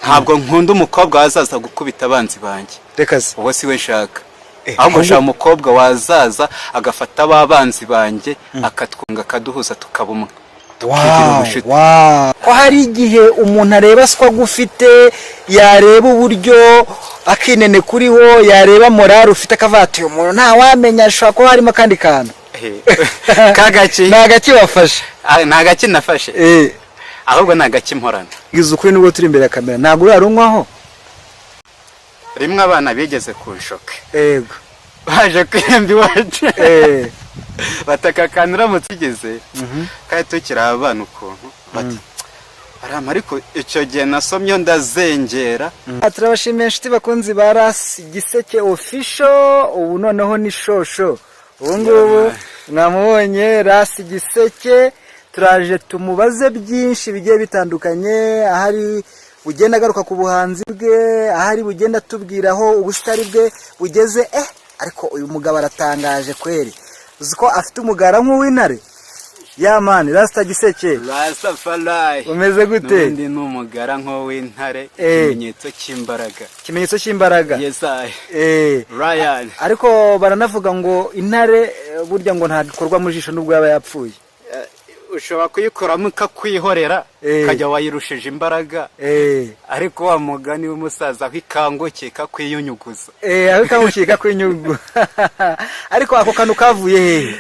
Ntabwo nkunda umukobwa wazaza gukubita abanzi banjye. Reka se. Uwo si we nshaka, ahubwo nshaka umukobwa wazaza agafata ba banzi banjye, akatwunga, akaduhuza, tukaba umwe, tukigira ubucuti. Ko hari igihe umuntu areba swag ufite, yareba uburyo akinene kuriho, yareba morale ufite, akavuga ati: "Uyu muntu ntawamenya, ashobora kuba harimo akandi kantu." Kagaki? Ni agaki wafashe? Ah, ni agaki nafashe? Ahubwo ni agaki mporana. Bwiza ukuri, nubwo turi imbere ya kamera, ntabwo urarunywaho? Rimwe abana bigeze kunshoka, baje kwihemba iwacu, bataka akantu uramutse ugeze kandi tukiri abana ukuntu bati arama, ariko icyo gihe nasomye ndazengera. Turabashimiye inshuti bakunzi ba Rasi Giseke Official. Ubu noneho ni shosho, ubu ngubu mwamubonye Rasi Giseke. Turaje tumubaze byinshi bigiye bitandukanye, ahari bugenda agaruka ku buhanzi bwe, ahari bugenda atubwira aho ubusitari bwe bugeze. Ariko uyu mugabo aratangaje kweri! Uzi ko afite umugara nk'uw'intare ya mani? Rasita Giseke! Rastafari! Umeze gute? N'ubundi ni umugara nk'uw'intare, ikimenyetso cy'imbaraga. Ikimenyetso cy'imbaraga. Yes I Ryan. Ariko baranavuga ngo intare burya ngo ntabwo ikorwa mu jisho nubwo yaba yapfuye. Ushobora kuyikoramo ikakwihorera, ukajya wayirushije imbaraga, ariko wa mugani w'umusaza, aho ikangukiye ikakwiyunyuguza. Aho ikangukiye kw'inyugu. Ariko ako kantu kavuye hehe?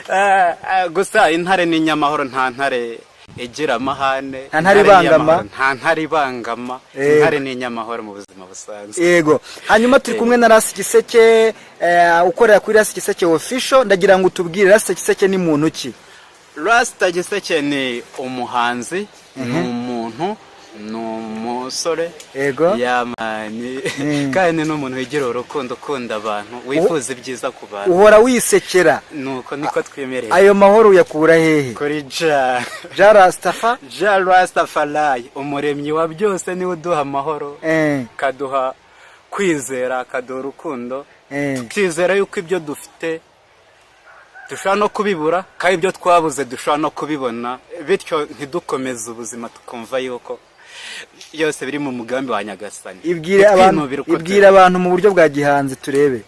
Gusa intare ni inyamahoro, nta ntare igira amahane. Nta ntare Intare ni ibangama. inyamahoro, nta ntare ibangama. Intare ni inyamahoro mu buzima busanzwe. Yego, hanyuma turi kumwe na Rasi Giseke, ukorera kuri Rasi Giseke Official. Ndagira ngo utubwire, Rasi Giseke ni muntu ki? Rasita Giseke ni umuhanzi, ni umuntu, ni umusore. Yamani. Kandi ni n'umuntu wigira urukundo, ukunda abantu, wifuza ibyiza ku bantu. Uhora wisekera. Nuko niko twemereye. Ayo mahoro uyakura hehe? Kuri Ja. Ja Rasitafa. Ja Rastafari, umuremyi wa byose, niwe uduha amahoro, akaduha kwizera, akaduha urukundo, tukizera yuko ibyo dufite dushobora no kubibura, kandi ibyo twabuze dushobora no kubibona, bityo ntidukomeze ubuzima, tukumva yuko byose biri mu mugambi wa Nyagasani. Ibwire abantu. Ntitwinubire uko Ibwire abantu mu buryo bwa gihanzi, turebe,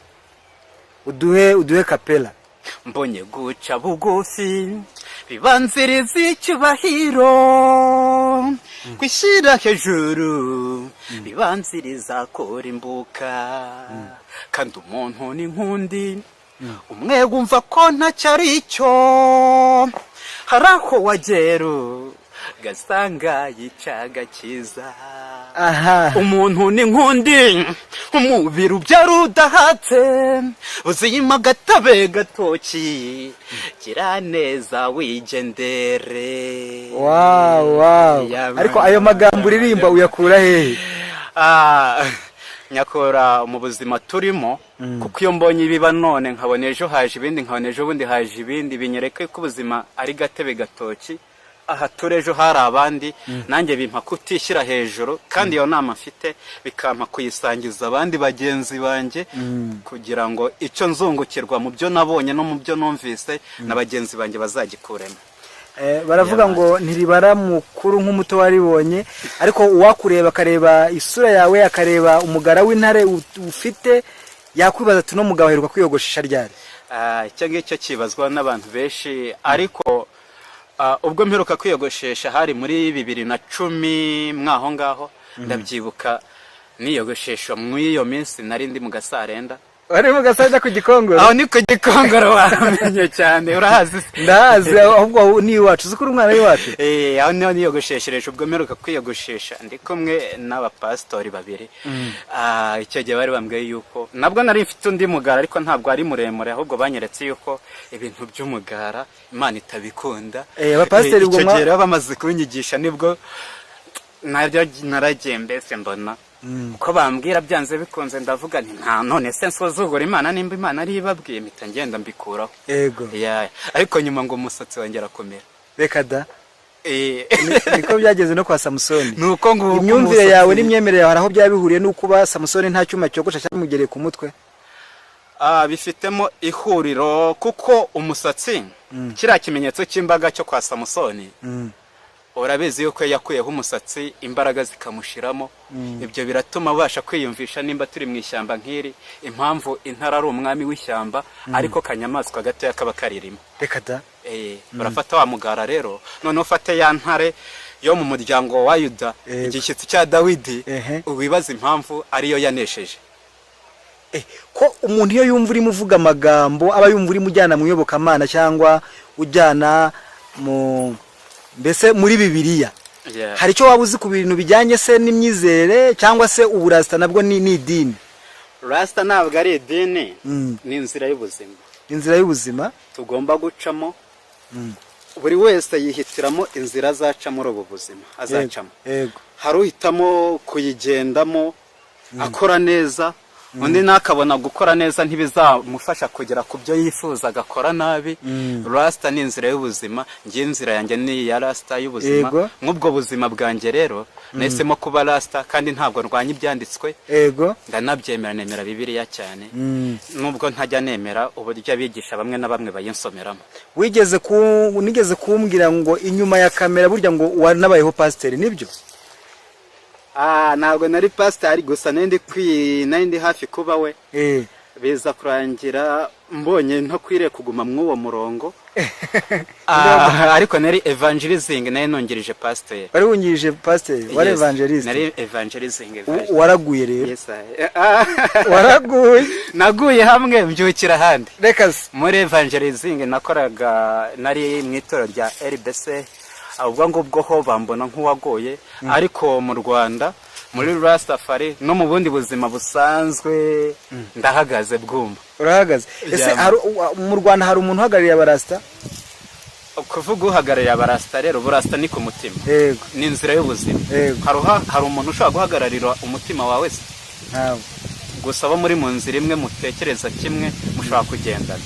uduhe kapela. Mbonye guca bugufi bibanziriza icyubahiro, kwishyira hejuru bibanziriza kurimbuka, kandi umuntu ni nkundi umwe wumva ko ntacyo ari cyo, hari aho wagera ugasanga yica agakiza. Umuntu ni nkundi, umubiri ubyara udahatse, uzima agatabe gatoki, gira neza wigendere. Wow. Ariko ayo magambo uririmba uyakura hehe? Ah, nyakora mu buzima turimo, kuko iyo mbonye ibiba none, nkabona ejo haje ibindi, nkabona ejo bundi haje ibindi, binyereka ko ubuzima ari gatebe gatoki. Aha turi, ejo hari abandi. Nanjye bimpa kutishyira hejuru, kandi iyo nama mfite bikampa kuyisangiza abandi bagenzi banjye, kugira ngo icyo nzungukirwa mu byo nabonye no mu byo numvise na bagenzi banjye bazagikuremo. Baravuga ngo ntiribara mukuru nk'umuto waribonye, ariko uwakureba akareba isura yawe, akareba umugara w'intare ufite, yakwibaza ati: "Uno mugabo aheruka kwiyogoshesha ryari?" Ah, icyo ngicyo kibazwa n'abantu benshi, ariko ubwo mperuka kwiyogoshesha hari muri 2010 mwaho ngaho. Ndabyibuka, niyogoshesha muri iyo minsi nari ndi mu Gasarenda. Wari mu Gasarenda ku Gikongoro? Aho ni ku Gikongoro, wamenye cyane, urahazi se? Ndahazi, ahubwo ni iwacu. Uzi ko uri umwana w'iwacu? Aho niho niyogosheshereje. Ubwo mperuka kwiyogoshesha ndi kumwe n'abapasitori babiri. Icyo gihe bari bambwiye yuko nabwo nari mfite undi mugara, ariko ntabwo ari muremure, ahubwo banyeretse yuko ibintu by'umugara Imana itabikunda. Abapasiteri ubwo Icyo gihe rero bamaze kunyigisha, nibwo naryo naragiye, mbese mbona uko bambwira byanze bikunze, ndavuga nti: "Nta none se nsuzugura Imana nimba Imana ariyo ibabwiye?" Mpita ngenda mbikuraho. Yeah. Ariko nyuma ngo umusatsi wongera kumera. Reka da! Niko byageze no kwa Samusoni. Nuko nguko. Imyumvire yawe n'imyemerere yawe hari aho byaba bihuriye n'uko uba Samusoni nta cyuma cyogosha cyamugereye ku mutwe? Ah, bifitemo ihuriro, kuko umusatsi, kiriya kimenyetso cy'imbaga cyo kwa Samusoni. Urabizi yuko yakuyeho umusatsi, imbaraga zikamushiramo. Ibyo biratuma abasha kwiyumvisha nimba turi mu ishyamba nk'iri, impamvu intare ari umwami w'ishyamba, ariko kanyamaswa gatoya kaba karirimo. Reka da! Urafata wa mugara rero, noneho ufate ya ntare yo mu muryango wa Yuda, igishyitsi cya Dawidi, wibaza impamvu ariyo yanesheje. Ko umuntu iyo yumva urimo uvuga amagambo, aba yumva urimo ujyana mu iyobokamana cyangwa ujyana mu, mbese, muri Bibiliya, hari icyo waba uzi ku bintu bijyanye se n'imyizerere, cyangwa se uburasita nabwo ni idini? Rasita ntabwo ari idini, ni inzira y'ubuzima. Inzira y'ubuzima. Tugomba gucamo. Buri wese yihitiramo inzira azaca muri ubu buzima azacamo. Hari uhitamo kuyigendamo akora neza, undi nakabona gukora neza ntibizamufasha kugera ku byo yifuza, agakora nabi. Rasita ni inzira y'ubuzima. Ngiye inzira yanjye ni iya rasita y'ubuzima. Nk'ubwo buzima bwanjye rero nahisemo kuba rasita, kandi ntabwo ndwanya ibyanditswe. Ndanabyemera, nemera Bibiliya cyane, nubwo ntajya nemera uburyo abigisha bamwe na bamwe bayinsomeramo. Wigeze ku nigeze kumbwira ngo inyuma ya kamera burya ngo wanabayeho pasiteri, nibyo? Ntabwo nari pasiteri, gusa nari ndi hafi kuba we. Biza kurangira mbonye ntakwiriye kuguma mw'uwo murongo. Ariko nari evangelizing, nari nungirije pasiteri. Wari wungirije pasiteri, wari Yes, evangeliste? Nari evangelizing. Waraguye rero. Yes, Waraguye. Naguye hamwe mbyukira ahandi. Reka se! Muri evangelizing nakoraga, nari mu itorero rya RBC. Ubwo ngubwo ho bambona nk'uwagoye, ariko mu Rwanda muri Rastafari no mu bundi buzima busanzwe ndahagaze bwuma. Urahagaze ese? Yeah. Mu Rwanda hari umuntu uhagarariye abarasita? Kuvuga uhagarariye abarasita rero, burasita ni ku mutima, ni inzira y'ubuzima. Hari umuntu ushobora guhagararira umutima wawe se? Ntabwo. Gusa abo muri mu nzira imwe, mutekereza kimwe, mushobora kugendana.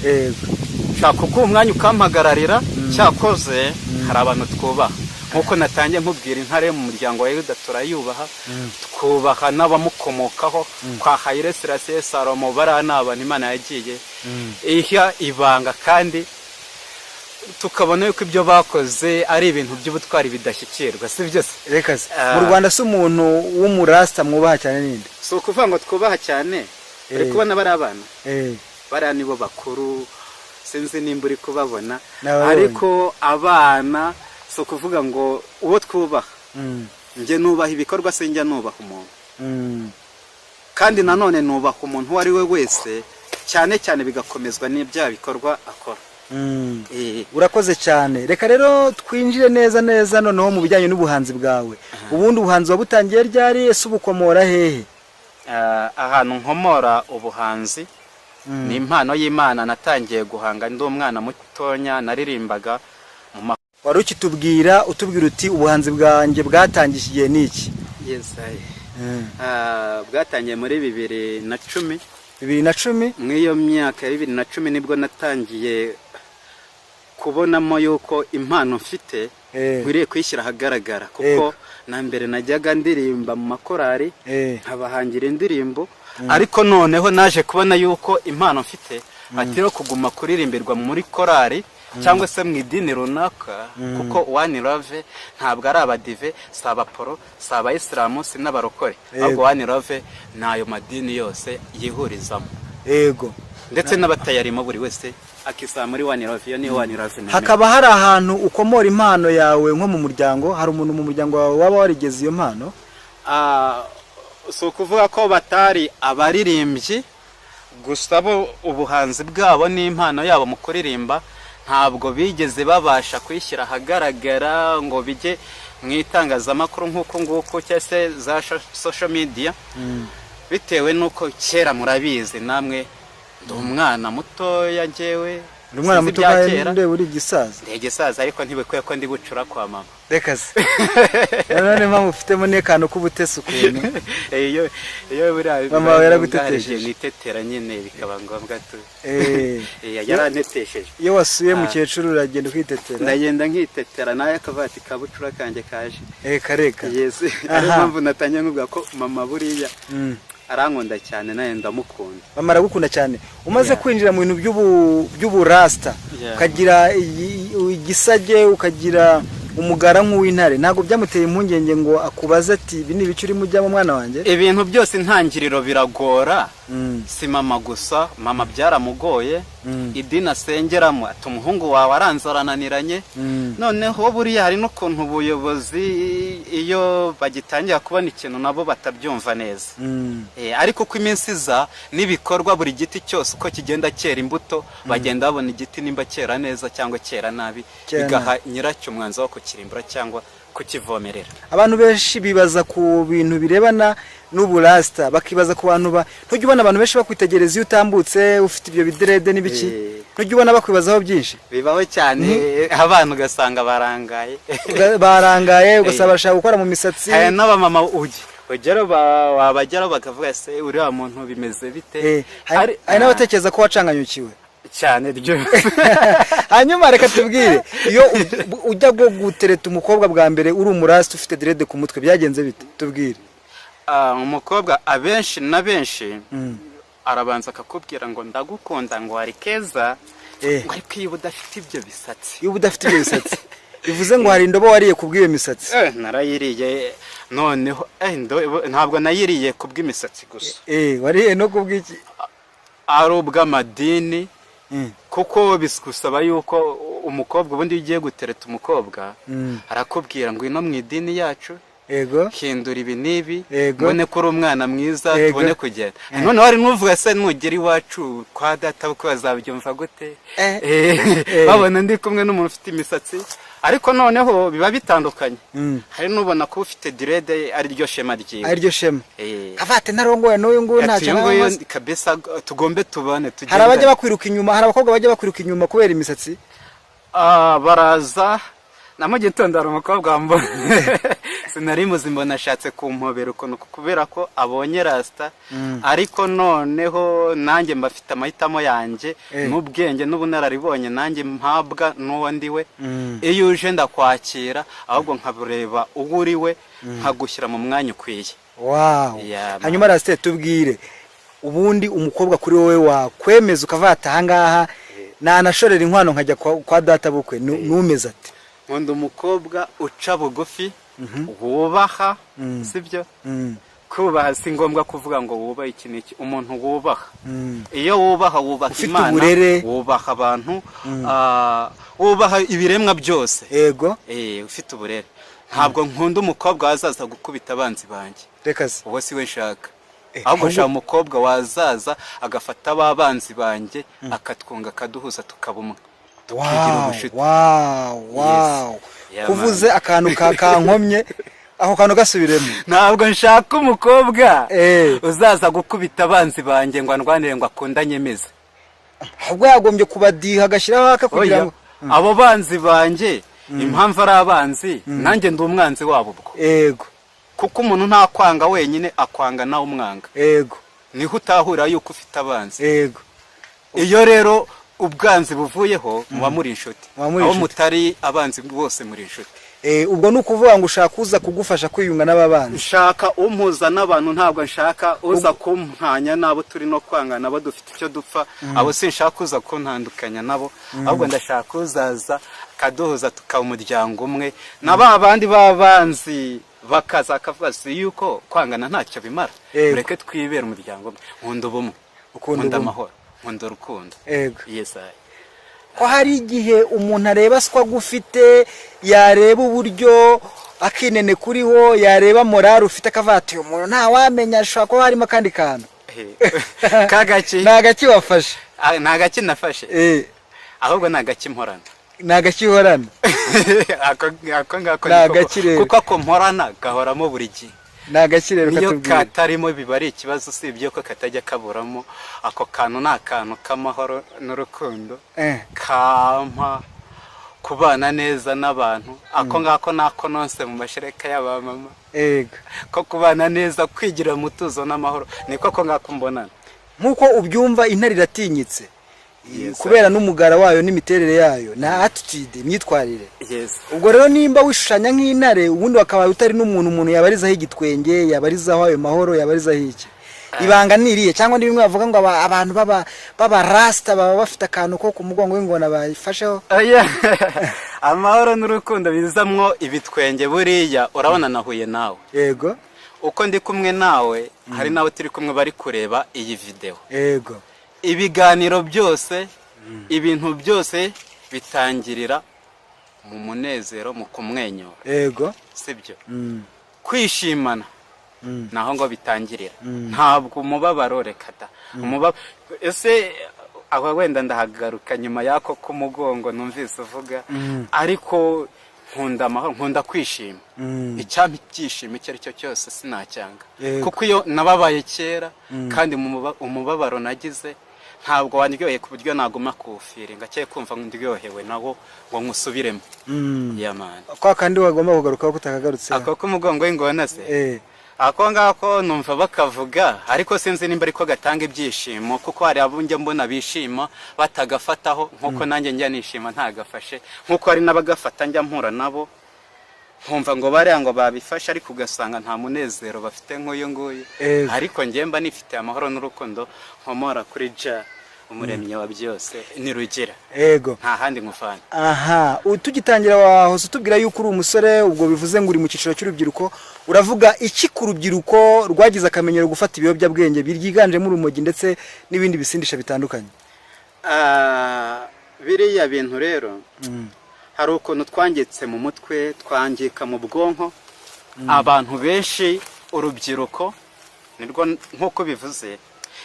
Nshaka kuguha umwanya ukampagararira. Cyakoze hari abantu twubaha, nk'uko natangiye nkubwira, intare yo mu muryango wa Yuda turayubaha, twubaha n'abamukomokaho kwa Haile Selassie, Salomo. Bariya ni abantu Imana yagiye iha ibanga, kandi tukabona yuko ibyo bakoze ari ibintu by'ubutwari bidashyikirwa, si byo se? Reka se! Mu Rwanda se umuntu w'umurasita mwubaha cyane ninde? Si ukuvuga ngo twubaha cyane. Uri kubona bariya abana, bariya nibo bakuru, sinzi nimba uri kubabona. Nababonye. Ariko abana, si ukuvuga ngo uwo twubaha. Njye nubaha ibikorwa, sinjya nubaha umuntu. Kandi nanone nubaha umuntu uwo ari we wese, cyane cyane bigakomezwa n'ibya bikorwa akora. Urakoze cyane. Reka rero twinjire neza neza noneho mu bijyanye n'ubuhanzi bwawe. Ubundi ubuhanzi wabutangiye ryari? Ese ubukomora hehe? Ahantu nkomora ubuhanzi ni impano y'Imana. Natangiye guhanga ndi umwana mutonya, naririmbaga mu ma Wari ukitubwira, utubwira uti ubuhanzi bwanjye bwatangiye igihe n'iki. Yes, bwatangiye muri 2010. 2010. Muri iyo myaka ya 2010 nibwo natangiye kubonamo yuko impano mfite nkwiriye kuyishyira ahagaragara, kuko na mbere najyaga ndirimba mu makorari, nkabahangira indirimbo, ariko noneho naje kubona yuko impano mfite atari kuguma kuririmbirwa muri korari cyangwa se mu idini runaka, kuko One Love ntabwo ari abadive, si abaporo, si abayisilamu, si n'abarokore, ahubwo One Love ni ayo madini yose yihurizamo, ndetse n'abatayarimo, buri wese akisanga muri One Love. Iyo niyo One Love nemera. Hakaba hari ahantu ukomora impano yawe, nko mu muryango? Hari umuntu mu muryango wawe waba warigeze iyo mpano? Si ukuvuga ko batari abaririmbyi, gusa bo ubuhanzi bwabo n'impano yabo mu kuririmba ntabwo bigeze babasha kuyishyira ahagaragara ngo bijye mu itangazamakuru nk'uku nguku cyangwa se za social media, bitewe n'uko kera, murabizi namwe, ndi umwana mutoya njyewe. Uri umwana Sinzi muto? ibya Kandi kera. Ndeba uri igisaza. Ndi igisaza, ariko ntibikwiye ko ndi bucura kwa mama. Reka se! Nanone mpamvu ufitemo n'akantu k'ubutesi ukuntu. Iyo buriya Mama wawe yaragutetesheje. Nitetera nyine, bikaba ngombwa tu. Yarantetesheje. Iyo wasuye mukecuru uragenda ukitetera? Ndagenda nkitetera, nawe akavuga ati kabucura kanjye kaje. Reka reka! Yes, ariyo mpamvu natangiye nkubwira ko mama buriya arankunda cyane, nawe ndamukunda. Mama aragukunda cyane. Umaze kwinjira mu bintu by'uburasita, ukagira igisage, ukagira Umugara nk'uw'intare, ntabwo byamuteye impungenge ngo akubaze ati: "Ibi ni ibiki urimo ujyamo, mwana wanjye?" Ibintu byose intangiriro biragora. Si mama gusa, mama byaramugoye. Idini asengeramo ati: "Umuhungu wawe aranze, arananiranye." Noneho buriya hari n'ukuntu ubuyobozi iyo bagitangira kubona ikintu nabo batabyumva neza. Ariko uko iminsi iza n'ibikorwa, buri giti cyose uko kigenda cyera imbuto, bagenda babona igiti nimba cyera neza cyangwa cyera nabi, Cyera. bigaha nyiracyo umwanzuro wo kukirimbura cyangwa kukivomerera. Abantu benshi bibaza ku bintu birebana n'uburasita, bakibaza ku bantu ba ntujya ubona abantu benshi bakwitegereza iyo utambutse ufite ibyo bidreads n'ibiki? Ntujya ubona bakwibazaho byinshi? Bibaho cyane, abana ugasanga barangaye. Barangaye, ugasanga barashaka gukora mu misatsi. Hari n'abamama ugera wabageraho bakavuga: "Se uriya muntu bimeze bite?" Hari n'abatekereza ko wacanganyukiwe. Cyane rwose. Hanyuma reka tubwire, iyo ujya bwo gutereta umukobwa bwa mbere uri umurasita ufite dread ku mutwe, byagenze bite? Tubwire. Umukobwa abenshi na benshi arabanza akakubwira ngo: "Ndagukunda," ngo: "Wari keza," ngo: "Ariko iyo uba udafite ibyo bisatsi." Iyo uba udafite ibyo bisatsi, bivuze ngo hari indobo wariye ku bw'iyo misatsi. Narayiriye noneho, ntabwo nayiriye ku bw'imisatsi gusa. Wariye no ku bw'iki? Ari ubw'amadini, kuko bisaba yuko umukobwa, ubundi iyo ugiye gutereta umukobwa, arakubwira ngo: "Ino mu idini yacu, hindura ibi n'ibi, mbone ko uri umwana mwiza, tubone kugenda." Noneho hari n'uvuga: "Se nugera iwacu kwa data bukwe bazabyumva gute?" Babona ndi kumwe n'umuntu ufite imisatsi. Ariko noneho biba bitandukanye. Hari n'ubona ko ufite dread ari ryo shema ryiwe. Ari ryo shema. Kavate ntarongoye n'uyu nguyu Ati, ntacyo "Uyu nguyu naba." kabisa tugombe tubane, Hari tugendane. abajya bakwiruka inyuma, hari abakobwa bajya bakwiruka inyuma kubera imisatsi? Baraza. Na mu gitondo hari umukobwa wambona, sinari muzi, mbona ashatse kumpobera ukuntu kubera ko abonye rasita. Ariko noneho nanjye mbafite amahitamo yanjye n'ubwenge n'ubunararibonye nanjye mpabwa n'uwo ndi we. Iyo uje ndakwakira, ahubwo nkabureba uwo uri we, nkagushyira mu mwanya ukwiye. Yeah, man. Hanyuma rasite, tubwire, ubundi umukobwa kuri wowe wakwemeza ukavata ahangaha nanashorera inkwano nkajya kwa data bukwe, numeze ati? Nkunda umukobwa uca bugufi, wubaha, sibyo? Kubaha si ngombwa kuvuga ngo wubahe iki n'iki. Umuntu wubaha, iyo wubaha, wubaha Ufite Imana, uburere. wubaha abantu, wubaha ibiremwa byose. Ufite uburere. Ntabwo nkunda umukobwa wazaza gukubita abanzi banjye. Reka se. Uwo si we nshaka. Ahubwo Ahubwo- nshaka umukobwa wazaza agafata ba banzi banjye, akatwunga, akaduhuza, tukaba umwe, tukigira ubucuti. Wow. Yeah, Kuvuze akantu ka kankomye, ako kantu gasubiremo. Ntabwo nshaka umukobwa uzaza gukubita abanzi banjye ngo andwanire, ngo akundanye meze. Ahubwo yagombye kubadiha, agashyiraho aka kugira Oya, ngo abo banzi banjye, impamvu ari abanzi, nanjye ndi umwanzi wabo ubwo. Kuko umuntu ntakwanga wenyine, akwanga nawe umwanga. Niho utahura yuko ufite abanzi. Iyo rero ubwanzi buvuyeho, muba muri inshuti. Muba muri Aho inshuti. mutari abanzi bose, muri inshuti. Ubwo ni ukuvuga ngo ushaka uza kugufasha kwiyunga n'ababanzi. Nshaka umpuza n'abantu, ntabwo nshaka uza kumpanya n'abo turi no kwanga nabo, dufite icyo dupfa. Abo sinshaka uza kuntandukanya nabo, ahubwo ndashaka uzaza akaduhuza, tukaba umuryango umwe, na ba bandi b'abanzi bakaza akavuga si yuko kwangana ntacyo bimara, mureke twibere umuryango umwe. Nkunda ubumwe. Ukunda Nkunda ubumwe. amahoro, nkunda urukundo. Yes, I. Ko hari igihe umuntu areba swagga ufite, yareba uburyo akinene kuriho, yareba morale ufite, akavuga ati: "Uyu muntu ntawamenya, ashobora kuba harimo akandi kantu." Kagaki? Ni agaki wafashe? Ah, ni agaki nafashe? Ahubwo ni agaki mporana. Ni agaki uhorana. Ako ngako Ni niko. agaki rero. Kuko ako mporana gahoramo buri gihe. Ni agaki rero? Niyo Katubwira. katarimo biba ari ikibazo, usibye ko katajya kaburamo. Ako kantu ni akantu k'amahoro n'urukundo, kampa kubana neza n'abantu. Ako ngako nako nonse mu mashereka y'abamama, ko kubana neza, kwigira umutuzo n'amahoro, niko ako ngako mbonana. Nk'uko ubyumva, intare iratinyitse Yes, kubera n'umugara wayo n'imiterere yayo na attitude, imyitwarire. Ubwo rero nimba wishushanya nk'intare, ubundi wakabaye utari n'umuntu umuntu yabarizaho igitwenge, yabarizaho ayo mahoro, yabarizaho iki? Ibanga ni irihe? Cyangwa ni bimwe bavuga ngo abantu baba rasita baba bafite akantu ko ku mugongo w'ingona bayifasheho? Oya. Amahoro n'urukundo bizamwo ibitwenge. Buriya urabona nahuye nawe, uko ndi kumwe nawe hari n'abo turi kumwe bari kureba iyi videwo. Ibiganiro byose, ibintu byose bitangirira mu munezero, mu kumwenyura, sibyo? Kwishimana, naho ngo bitangirira. Ntabwo umubabaro, reka da. Ese aho wenda ndahagaruka nyuma y'ako k'umugongo numvise uvuga, ariko nkunda amahoro, nkunda kwishima. Icyampa ibyishimo icyo ari cyo cyose sinacyanga, kuko iyo nababaye kera kandi mu umubabaro nagize ntabwo wandyoheye ku buryo naguma kuwufiringa cyangwa kumva ndyohewe nawo ngo nkusubiremo. Yeah man. Kwa kandi wagomba kugarukaho kutakagarutse. Ako k'umugongo w'ingona se? Eh. Ako ngako numva bakavuga, ariko sinzi nimba ariko gatanga ibyishimo, kuko hari abo njya mbona bishima batagafataho, nkuko nanjye njya nishima ntagafashe, nkuko hari n'abagafata njya mpura nabo nkumva ngo bariya ngo babifashe, ariko ugasanga nta munezero bafite nk'uyu nguyu. Ariko njye mba nifitiye amahoro n'urukundo nkomora kuri Ja, umuremyi wa byose, ni Rugira. Nta handi nkufana. Aha tugitangira wahose utubwira yuko uri umusore, ubwo bivuze ngo uri mu cyiciro cy'urubyiruko. Uravuga iki ku rubyiruko rwagize akamenyero gufata ibiyobyabwenge byiganjemo urumogi ndetse n'ibindi bisindisha bitandukanye? Ah, biriya bintu rero hari ukuntu twangitse mu mutwe, twangika mu bwonko. Abantu benshi, urubyiruko nirwo nk'uko bivuze,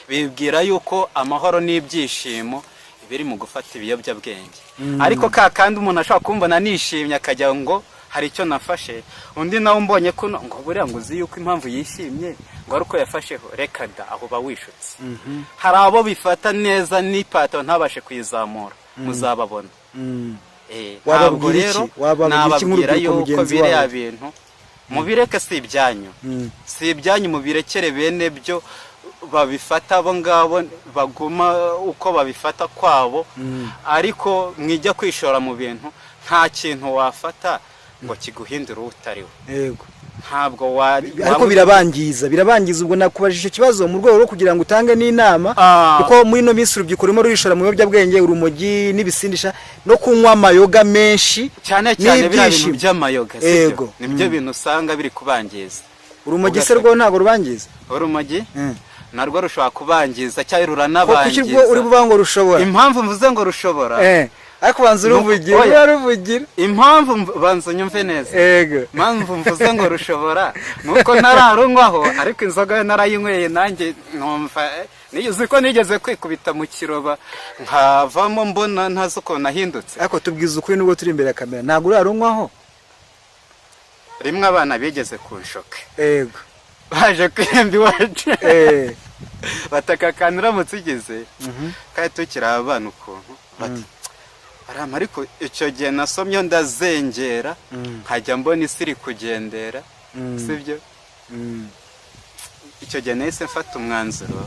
bibwira yuko amahoro n'ibyishimo biri mu gufata ibiyobyabwenge, ariko ka kandi umuntu ashobora kumbona nishimye akajya ngo hari icyo nafashe, undi nawe umbonye kuno ngo buriya ngo uzi yuko impamvu yishimye ngo ari uko yafasheho. Reka da, aho uba wishutse. Hari abo bifata neza n'ipataro ntabashe kuyizamura, muzababona. Wababwira Ntabwo iki? rero Wababwira iki nababwira nk'urubyiruko yuko mugenzi biriya wabo? bintu mubireke, si ibyanyu, si ibyanyu, mubirekere bene byo babifata. Abo ngabo baguma uko babifata kwabo, ariko mwijya kwishora mu bintu. Nta kintu wafata ngo kiguhindure uwo utari we. Ntabwo wa Ariko birabangiza, birabangiza. Ubwo nakubajije icyo kibazo mu rwego rwo kugira ngo utange n'inama, kuko muri ino minsi urubyiruko rurimo rurishora mu biyobyabwenge, urumogi n'ibisindisha no kunywa amayoga menshi. Cyane cyane biriya bintu n'ibyishimo. by'amayoga, sibyo? Nibyo bintu usanga biri kubangiza. Urumogi se rwo ntabwo rubangiza? Urumogi narwo rushobora kubangiza cyangwa Ko kuki ruranabangiza. rwo uri buvuga ngo rushobora? Impamvu mvuze ngo rushobora, Ariko banza uruvugira. Oya. Uraruvugira. Impamvu banza unyumve neza. Impamvu mvuze ngo rushobora nuko ntararunywaho, ariko inzoga yo narayinyweye nanjye numva uzi ko nigeze kwikubita mu kiroba nkavamo mbona ntazi ukuntu nahindutse. Ariko tubwiza ukuri, nubwo turi imbere ya kamera, ntabwo urarunywaho? Rimwe abana bigeze kunshoka, baje kwihemba iwacu, bataka akantu uramutse ugeze kandi tukiri abana ukuntu bati arama, ariko icyo gihe nasomye ndazengera, nkajya mbona isi iri kugendera, sibyo? Icyo gihe nahise mfata umwanzuro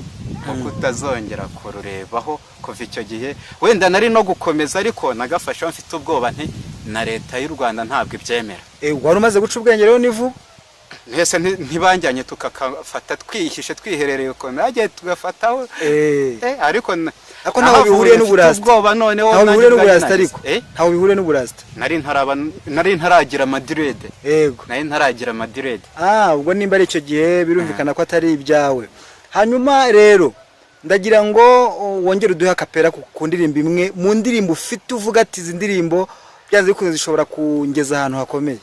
wo kutazongera kururebaho. Kuva icyo gihe wenda nari no gukomeza, ariko nagafashe mfite ubwoba nti na Leta y'u Rwanda ntabwo ibyemera. Wari umaze guca ubwenge rero ni vuba. Mwese ntibajyanye tukakafata twihishe, twiherereye ukuntu hagiye tugafataho. Ariko Ariko ntaho bihuriye nahavuye mfite n'uburasta. ubwoba noneho Ntaho nanjye bihuriye ubwanjye n'uburasta nagize. ariko. Ntaho bihuriye n'uburasta. Nari ntaraba, nari ntaragira amadirede. Nari ntaragira amadirede. Ah, ubwo nimba ari icyo gihe birumvikana ko atari ibyawe. Hanyuma rero ndagira ngo wongere uduhe akapera ku ndirimbo imwe mu ndirimbo ufite, uvuga ati izi ndirimbo byanze bikunze zishobora kungeza ahantu hakomeye.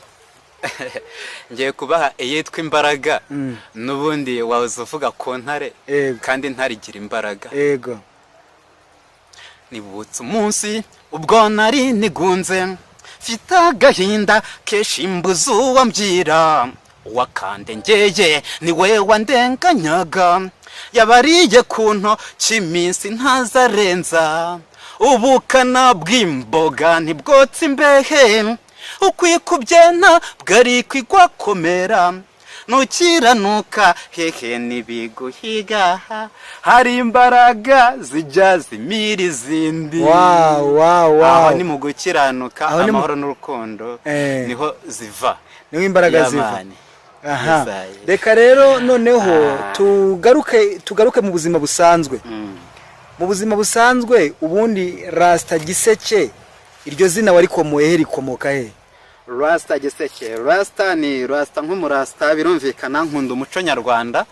Ngiye kubaha iyitwa Imbaraga. N'ubundi waza uvuga ku ntare, kandi intare igira imbaraga. Nibutse umunsi ubwo nari nigunze, mfite agahinda kenshi, mbuze uwo mbyira uwakandengeye ni we wandenganyaga, yabariye ku ntoki iminsi ntazarenza. Ubukana bw'imboga ntibwotsa imbehe, ukwikubye ntabwo ari kwigwakomera, ntukiranuka hehe ntibiguhiga, hari imbaraga zijya zimira izindi. Wow. Aho ni mu gukiranuka. Aho ni Amahoro n'urukundo niho ziva. Niho imbaraga ziva. Y'abana. Aha. Yesaye. Reka rero noneho tugaruke mu buzima busanzwe. Mu buzima busanzwe ubundi Rasta Giseke Iryo zina warikomoye he? Rikomoka he? Rasta Giseke, Rasta ni Rasta nk'umurasta, birumvikana. Nkunda umuco nyarwanda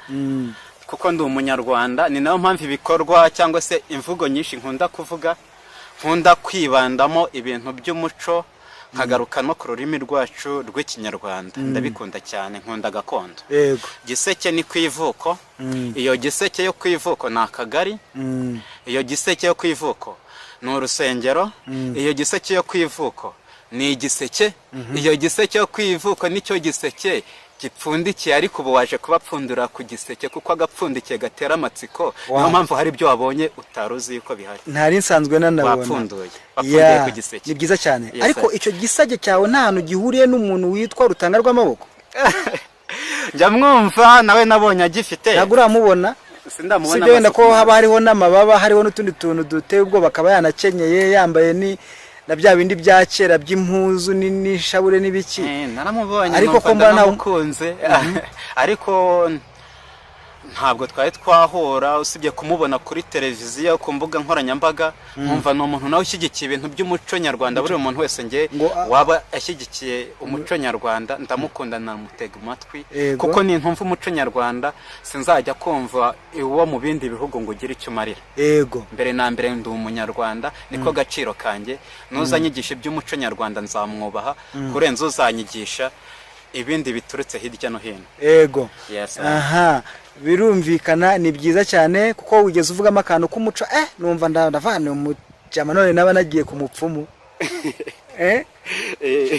kuko ndi umunyarwanda. Ni nayo mpamvu ibikorwa cyangwa se imvugo nyinshi nkunda kuvuga, nkunda kwibandamo ibintu by'umuco, nkagaruka no ku rurimi rwacu rw'Ikinyarwanda. Ndabikunda cyane, nkunda gakondo. Giseke ni ku ivuko. Iyo Giseke yo ku ivuko ni akagari. Iyo Giseke yo ku ivuko ni urusengero. Iyo Giseke yo ku ivuko ni igiseke. Iyo Giseke yo ku ivuko nicyo giseke gipfundikiye, ariko ubu waje kubapfundura ku giseke, kuko agapfundikiye gatera amatsiko. Niyo mpamvu hari ibyo wabonye utari uzi yuko bihari. Ntari nsanzwe nanabona. Wapfunduye, wapfunduye ku giseke. Ni byiza cyane. Yes, Ariko sir. icyo gisage cyawe nta hantu gihuriye n'umuntu witwa Rutanga rw'Amaboko? Njya mwumva, nawe nabonye agifite. Ntabwo uramubona? Sindamubona. Sibyo, wenda Amaso ko ku haba maso. hariho n'amababa, hariho n'utundi tuntu duteye ubwoba, akaba yanakenyeye, yambaye ni na bya bindi bya kera by'impuzu n'ishabure n'ibiki. Naramubonye, Ariko numva ko mbona ndanamukunze, ariko ntabwo twari twahura, usibye kumubona kuri televiziyo, ku mbuga nkoranyambaga. Nkumva ni umuntu nawe ushyigikiye ibintu by'umuco nyarwanda. Buri muntu wese nge Ngo waba ashyigikiye umuco nyarwanda ndamukunda, namutega amatwi, kuko nintumva umuco nyarwanda sinzajya kumva uwo mu bindi bihugu ngo ugire icyo umarira. Mbere na mbere ndi umunyarwanda, niko gaciro kanjye. N'uzanyigisha iby'umuco nyarwanda nzamwubaha kurenza uzanyigisha ibindi biturutse hirya no hino. Yes, sir. Aha birumvikana, ni byiza cyane, kuko wigeze uvugamo akantu k'umuco, numva ndavana umujama. None naba nagiye ku mupfumu,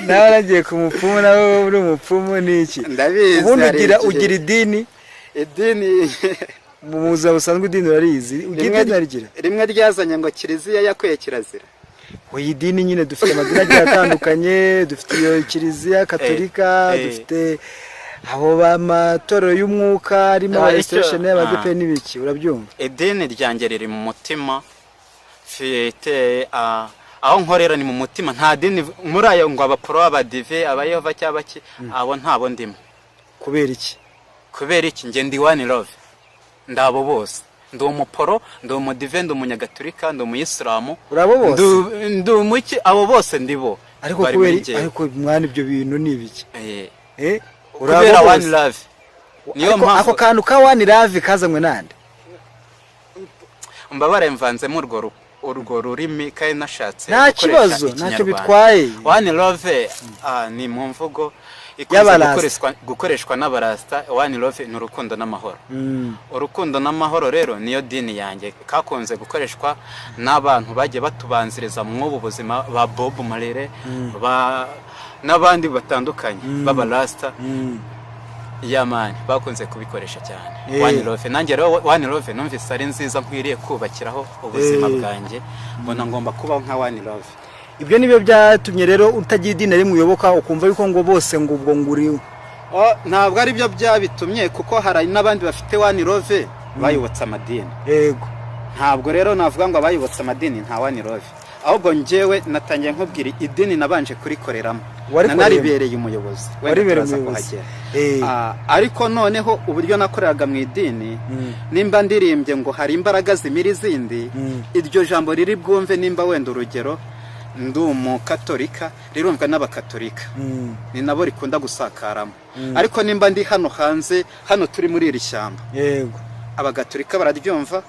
naba nagiye ku mupfumu, nawe uri umupfumu ni iki? Ndabizi. Ubundi Hari ugira igihe- ugira idini? Idini? Mu buzima busanzwe idini urarizi? Ugira idini, urarigira? Rimwe ryazanye ngo kiliziya yakuye kirazira. Oya, idini nyine, dufite amadini agiye atandukanye. Dufite iyo kiliziya katolika, dufite abo b'amatorero y'umwuka arimo aba restoration, y'abadepe n'ibiki, urabyumva? Idini ryanjye riri mu mutima mfite. Aho nkorera ni mu mutima. Nta dini muri ayo ngo abaporo, abadive, abayehova cyangwa ki, abo ntabo ndimo. Kubera iki? Kubera iki? Njye ndi one love, ndabo bose. Ndi umuporo, ndi umudive, ndi umunyagatulika, ndi umuyisilamu. Uri abo bose? Ndi umuki, abo bose ndi bo. Ariko Bari muri kubera njyewe. Ariko mwana, ibyo bintu ni ibiki? Uri abo Kubera one bose? love, niyo Ariko mpamvu. ako kantu ka one love kazanywe nande? Mbabare, mvanzemo urwo rurimi kandi nashatse Nta gukoresha kibazo, ntacyo Ikinyarwanda. bitwaye. One love ni mu mvugo ikunze Y'abarasta. gukoreshwa n'abarasta. One love ni urukundo n'amahoro. Urukundo n'amahoro rero niyo dini yanjye. Kakunze gukoreshwa n'abantu bagiye batubanziriza mw'ubu buzima, ba Bob Marley, ba n'abandi batandukanye b'abarasta. Yamani bakunze kubikoresha cyane. One love, nanjye rero one love numvise ari nziza, nkwiriye kubakiraho ubuzima bwanjye. Mbona ngomba kubaho nka one love. Ibyo nibyo byatumye rero utagira idini na rimwe uyoboka, ukumva yuko ngo bose ngo ubwo ngo uri Oh, ntabwo ari byo byabitumye, kuko hari n'abandi bafite one love bayobotse amadini. Ntabwo rero navuga ngo abayobotse amadini nta one love, ahubwo njyewe natangiye nkubwira idini nabanje kurikoreramo. Warikoreyemo? Naribereye umuyobozi. Wenda Waribereye turaza umuyobozi. kuhagera. Ah, ariko noneho uburyo nakoreraga mu idini, nimba ndirimbye ngo hari imbaraga zimira izindi, iryo jambo riri bwumve, nimba wenda urugero ndi umukatolika, rirumvwa n'abakatolika, ni nabo rikunda gusakaramo. Ariko nimba ndi hano hanze, hano turi muri iri shyamba, abagatolika bararyumva,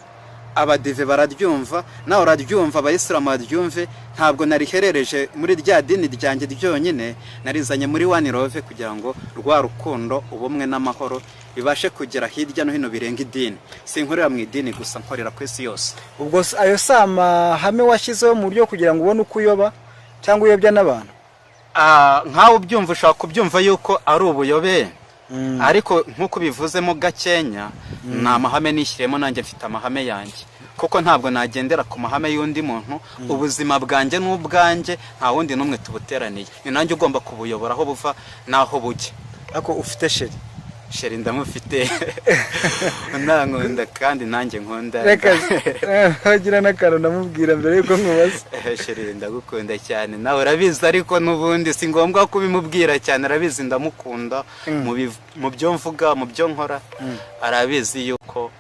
abadive bararyumva, nawe uraryumva, abayisilamu baryumve. Ntabwo nariherereje muri rya dini ryanjye ryonyine, narizanye muri one love kugira ngo rwa rukundo, ubumwe n'amahoro bibashe kugera hirya no hino birenga idini. Sinkorera mu idini gusa, nkorera ku isi yose. Ubwo ayo si amahame washyizeho mu buryo kugira ngo ubone uko uyoba cyangwa uyobya n'abantu? Nkawe ubyumva ushobora kubyumva yuko ari ubuyobe, ariko nk'uko bivuzemo gakenya, ni amahame nishyiriyemo. Nanjye mfite amahame yanjye, kuko ntabwo nagendera ku mahame y'undi muntu. Ubuzima bwanjye n'ubwanjye, nta wundi n'umwe tubuteraniye. Ni nanjye ugomba kubuyobora aho buva n'aho bujya. Ariko ufite chérie? Chérie ndamufite, nankunda kandi nanjye nkunda. Reka wagira n'akantu ndamubwira mbere yuko nkubaza. Chérie, ndagukunda cyane, nawe urabizi, ariko n'ubundi si ngombwa kubimubwira cyane, arabizi ndamukunda. Mu byo mvuga, mu byo nkora, arabizi yuko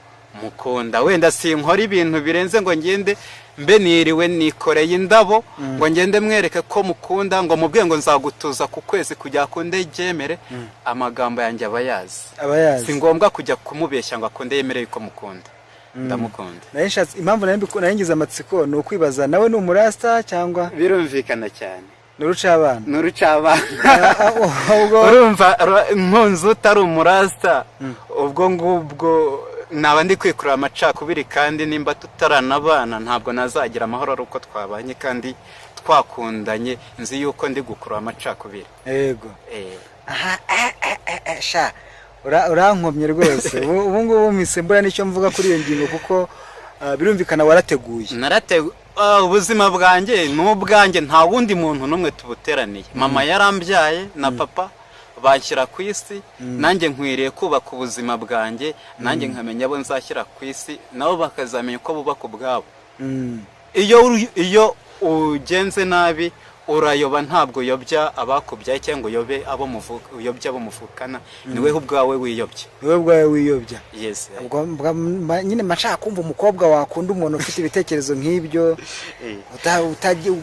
mukunda. Wenda sinkora ibintu birenze ngo ngende mbe niriwe nikoreye indabo ngo ngende mwereke ko mukunda, ngo mubwiye ngo nzagutuza ku kwezi kujya akunde yemere. Amagambo yanjye aba yazi. Aba yazi. Si ngombwa kujya kumubeshya ngo akunde yemere yuko mukunda. Ndamukunda. Nari nshatse, impamvu nari ngize amatsiko ni ukwibaza, nawe ni umurasta cyangwa? Birumvikana cyane. Ni urucabana? Ni urucabana. Ubwo Urumva, nkunze utari umurasta, ubwo ngubwo naba ndi kwikurura amacakubiri, kandi nimba tutaranabana ntabwo nazagira amahoro ari uko twabanye kandi twakundanye, nzi yuko ndi gukurura amacakubiri. Yego. Aha, sha, urankomye rwose. Ubu ngubu mpise mbura n'icyo mvuga kuri iyo ngingo, kuko birumvikana warateguye. Ubuzima bwanjye ni ubwanjye, nta wundi muntu n'umwe tubuteraniye. Mama yarambyaye na papa banshyira ku isi, nanjye nkwiriye kubaka ubuzima bwanjye, nanjye nkamenya abo nzashyira ku isi, nabo bakazamenya uko bubaka ubwabo. Iyo ugenze nabi urayoba, ntabwo uyobya abakubyaye cyangwa uyobe abo muvuka, uyobya abo muvukana, ni weho ubwawe wiyobya. Ni wowe ubwawe wiyobya. Yes. Ubwo nyine mba nshaka kumva umukobwa wakunda umuntu ufite ibitekerezo nk'ibyo,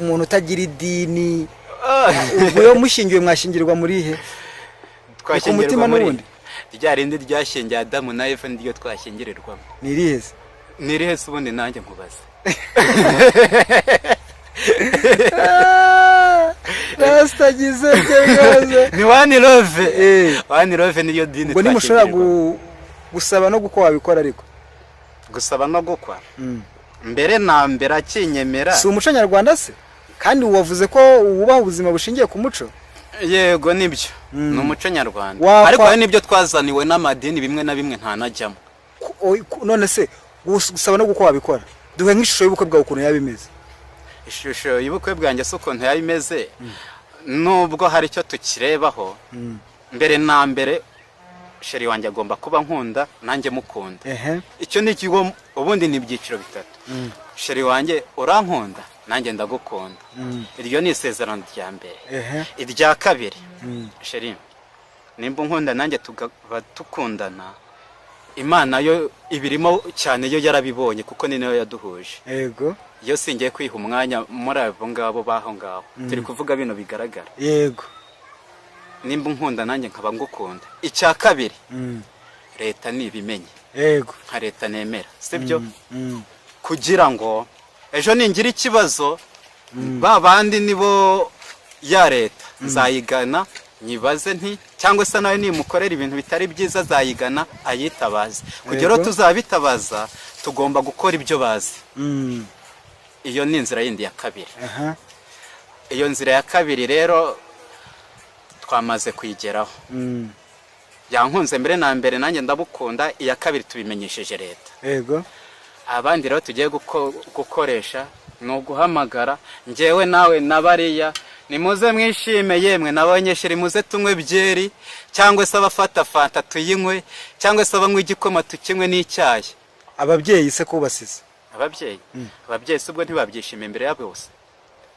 umuntu utagira idini. Ubwo iyo mushyingiwe mwashyingirwa muri he? Twashyingirwa Mutima muri n'ubundi? Rya rindi ryashyingiye Adamu na Eva niryo twashyingirirwamo. Ni irihe se? Ni irihe se ubundi? Nanjye nkubaze. Rasita Giseke rwose. Ni one love. One love niyo dini Ubwo ntimushobora twashyingirirwamo. Gusaba no gukwa wabikora ariko? Gusaba no gukwa, mbere na mbere akinyemera. Si umuco nyarwanda se? Kandi wavuze ko wubaha ubuzima bushingiye ku muco. Yego, nibyo, ni umuco nyarwanda, ariko hari n'ibyo twazaniwe n'amadini bimwe na bimwe ntanajyamo. None se gusaba no gukwa wabikora? Duhe nk'ishusho y'ubukwe bwawe ukuntu yaba imeze. Ishusho y'ubukwe bwanjye si ukuntu yaba imeze, nubwo hari icyo tukirebaho. Mbere na mbere chéri wanjye agomba kuba nkunda, nanjye mukunda. Icyo ni ikigo. Ubundi ni ibyiciro bitatu: chéri wanjye urankunda, nanjye ndagukunda, iryo ni isezerano rya mbere. Irya kabiri, chéri nimba unkunda nanjye tukaba tukundana, Imana yo ibirimo cyane, yo yarabibonye kuko ni nayo yaduhuje. Iyo singiye kwiha umwanya muri abo ngabo baho ngaho, turi kuvuga bino bigaragara. Nimba unkunda nanjye nkaba ngukunda, icya kabiri, leta nibimenye, nka leta nemera, sibyo? Kugira ngo ejo ningira ikibazo, ba bandi nibo ya leta nzayigana nyibaze nti, cyangwa se nawe nimukorera ibintu bitari byiza azayigana ayitabaze. Kugira ngo tuzabitabaza tugomba gukora ibyo bazi. Iyo ni inzira yindi ya kabiri. Iyo nzira ya kabiri rero twamaze kuyigeraho. Yankunze mbere na mbere, nanjye ndabukunda. Iya kabiri tubimenyesheje leta. Abandi rero tugiye gukoresha ni uguhamagara njyewe nawe na bariya: nimuze mwishime, yemwe n'abanyeshuri, muze tunywe byeri, cyangwa se abafata fanta tuyinywe, cyangwa se abanywa igikoma tukinywe n'icyayi. Ababyeyi se ko basize? Ababyeyi se ubwo ntibabyishimiye imbere ya bose?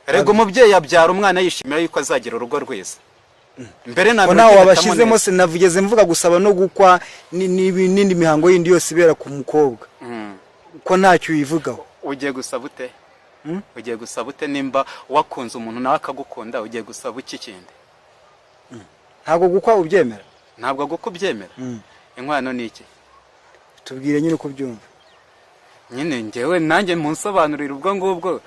Erega umubyeyi abyara umwana yishimira yuko azagira urugo rwiza mbere na Ko mbere. nawe Ukihitamo wabashyizemo neza. Se navugeze mvuga gusaba no gukwa n'indi mihango yindi yose ibera ku mukobwa, ko ntacyo uyivugaho? Ugiye gusaba ute? Ugiye gusaba ute nimba wakunze umuntu nawe akagukunda? Ugiye gusaba iki kindi? Ntabwo gukwa ubyemera? Ntabwo gukwa ubyemera. Inkwano ni iki? Tubwire nyine uko ubyumva. Nyine njyewe nanjye munsobanurire, ubwo ngubwo